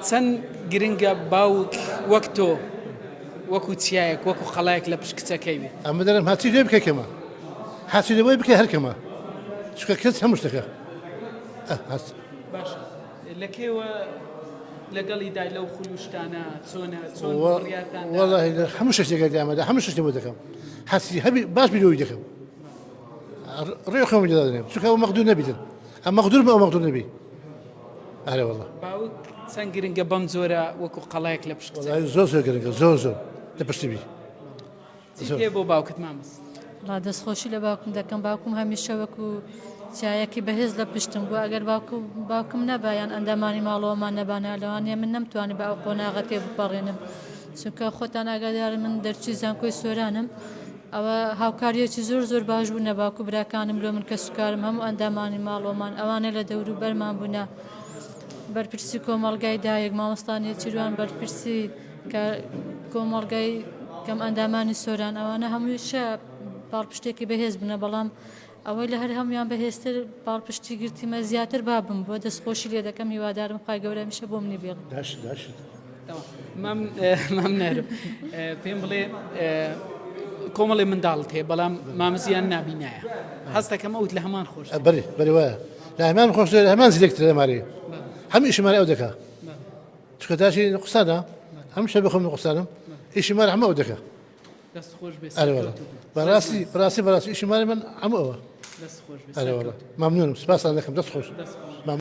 چەند گرنگە باوک وەک تۆ وەکو چیایەک وەکو قەڵایەک لە پشت کچەکەی بێت؟ ئەمە دەرم هەرچی لێ بکە کەمە هەرچی لەوەی بکە هەر کەمە چونکە کەس هەموو شتەکە هەست باشە لە کێوە لەگەڵی دای لەو خول و شتانە چۆنە چۆن بڕیارتان دا؟ وەڵاهی لە هەموو شتێک لەگەڵ هەموو شتێک بۆ دەکەم هەرچی هەبی باش بیرۆی دەکەم ڕێ خۆم دادەنێم چونکە ئەو مەغدور نەبیتن ئەم مەغدور بە ئەو مەغدور نەبی ئەرێ وەڵا باوک چەند گرنگە بەم جۆرە وەکو قەڵایەک لە پشت وەڵای زۆر زۆر گرنگە زۆر زۆر لە پشتی بی چیت هەیە بۆ باوکت مامز؟ وەڵا دەستخۆشی لە باوکم دەکەم باوکم هەمیشە وەکو چیایەکی بەهێز لە پشتم بوو ئەگەر باوکم باوکم نەبا یان ئەندامانی ماڵەوەمان نەبانە لەوانەیە من نەمتوانی بە ئەو قۆناغە تێ بپەڕێنم چونکە خۆتان ئاگادارن من دەرچووی زانکۆی سۆرانم ئەوە هاوکاریەکی زۆر زۆر باش بوو نە باوک و براکانم لۆ من کەسوکارم هەموو ئەندامانی ماڵەوەمان ئەوانە لە دەوروبەرمان بوونە بەرپرسی کۆمەڵگای دایک مامۆستا نێچیروان بەرپرسی کە کۆمەڵگای کەم ئەندامانی سۆران ئەوانە هەموویشە پاڵپشتێکی بەهێز بوونە بەڵام ئەوەی لە هەر هەمویان بەهێزتر پاڵپشتی گرتیمە زیاتر بابم بووە دەستخۆشی لێ دەکەم هیوادارم خوای گەورە هەمیشە بۆ منی بێڵێ. داش داش. مام مام نارم پێم بڵێ کۆمەڵی منداڵت هەیە بەڵام مامزیان نابینایە هەستەکەم ئەوت لە هەمان خۆش بەێ بەێ وایە لە هەمان خۆش لە هەمان زیرەکتر لەمارێ هەم ئیشمارە ئەو دەکا چکە داشی قسانە هەم شە بخۆم قسانم ئیشی مار هەمە ئەو دەکا دەست خۆش بێ ئەرێ وەڵا بەڕاستی بەڕاستی بەڕاستی ئیشی ماری من هەموو ئەوە دەست خۆش بێ ئەرێ وەڵا مەمنونم سپاسان دەکەم دەست خۆش دەست خۆش. مەمنون.